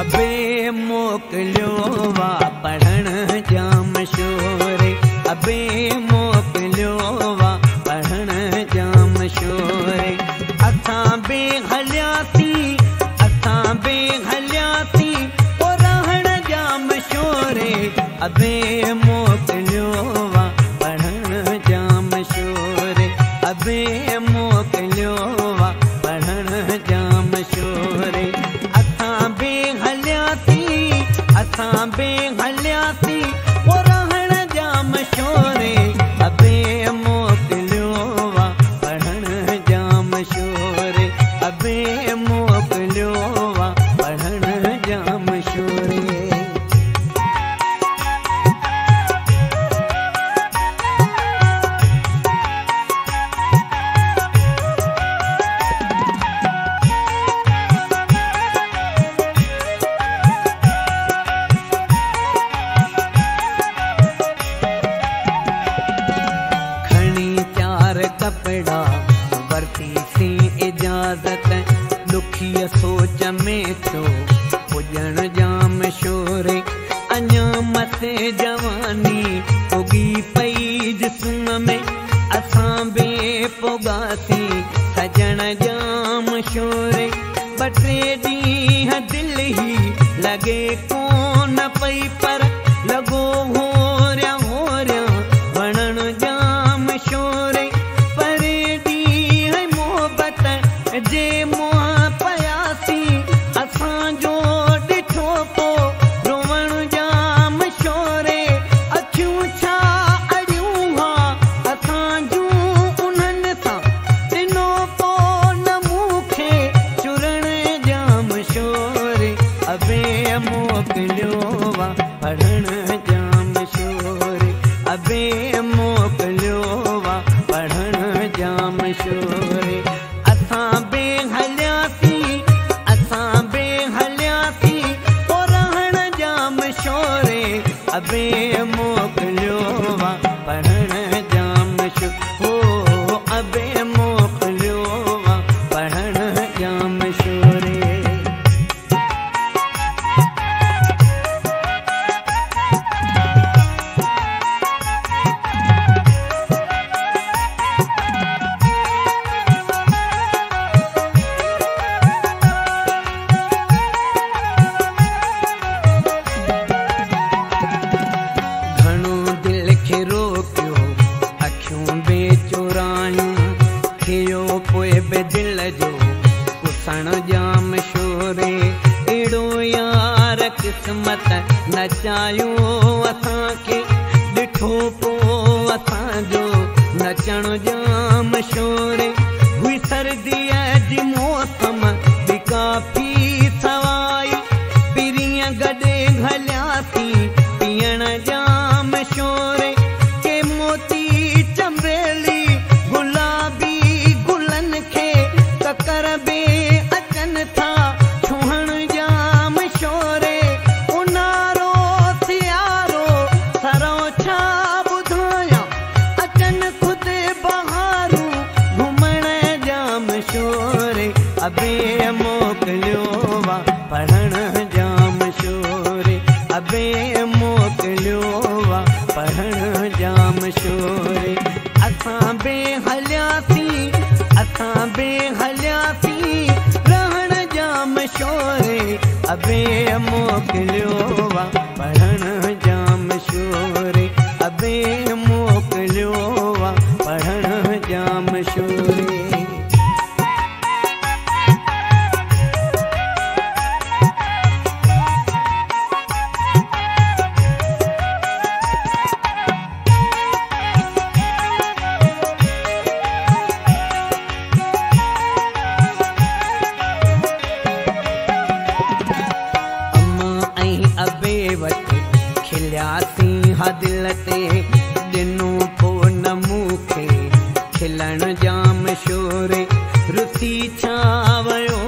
अबे मोकिलियो वा पढ़ण जाम शोरे, अबे मोकिलियो वा पढ़ण जाम शोरे। असां बे हलियासीं, असां बे हलियासीं, ओ रहण जाम शोरे। अबे मोकिलियो वा पढ़ण जाम शोरे, अबे मोकिलियो वा पढ़ण जाम शोरे। असां बे हलियासीं, असां बे हलियासीं, ओ रहण जाम शोरे। अबे मोकिलियो वा पढ़ण जाम शोरे, अबे मोकिलियो वा पढ़ण जाम शोरे। कपड़ा वरती सी इजाज़त, दुखी सोच में थियो पुॼण जाम शोरे। अञा मथे जवानी पुॻी पई जिस्म में, असां बि पुॻासीं सजण जाम शोरे। ॿ टे ॾींहं दिलि ई लॻे कोन पई, पर लॻो होरियां होरियां वणण जाम शोरे। जे मुंहं पयासीं असांजो ॾिठो पो रोवण जाम शोरे। अखियूं छा अड़ियूं हुआ असांजूं उन्हनि सां, ॾिनो पो न मूंखे चुरण जाम शोरे। अबे मोकिलियो वा पढ़ण जाम शोरे, अबे मोकिलियो वा पढ़ण जाम शोरे। असां बे हलियासीं, असां बे हलियासीं, ओ रहण जाम शोरे। अबे मोकिलियो वा पढ़ण जाम शो, हो अबे मोकिलियो वा पढ़ण जाम शोरे। दिल जो कुसण जाम शोरे। अहिड़ो यार किस्मत नचायो असांखे, ॾिठो पो असांजो नचण जाम शोरे। हुई सर्दीअ जी मौसम बि काफ़ी सवाई, पिरीअ गॾे हलियासीं पीअण जाम शोरे। के मोती चंबेली गुलाबी गुलनि खे, ककर बि अचनि था छुहण जाम शोरे। उन्हारो सियारो सरो छा ॿुधायां, अचनि ख़ुदि बहारूं घुमण जाम शोरे। अबे मोकिलियो वा पढ़ण जाम शोरे, अबे मोकिलियो वा पढ़ण जाम शोरे। असां बे हलियासीं, असां बे हलियासीं, रहण जाम शोरे। अबे मोकिलियो वा पढ़ण जाम शोरे, अबे मोकिलियो वा पढ़ण जाम शोरे। अबे वटि खिलियासीं हा दिल ते, ॾिनो पो न मूंखे खिलण जाम शोरे। रुसी छा वियो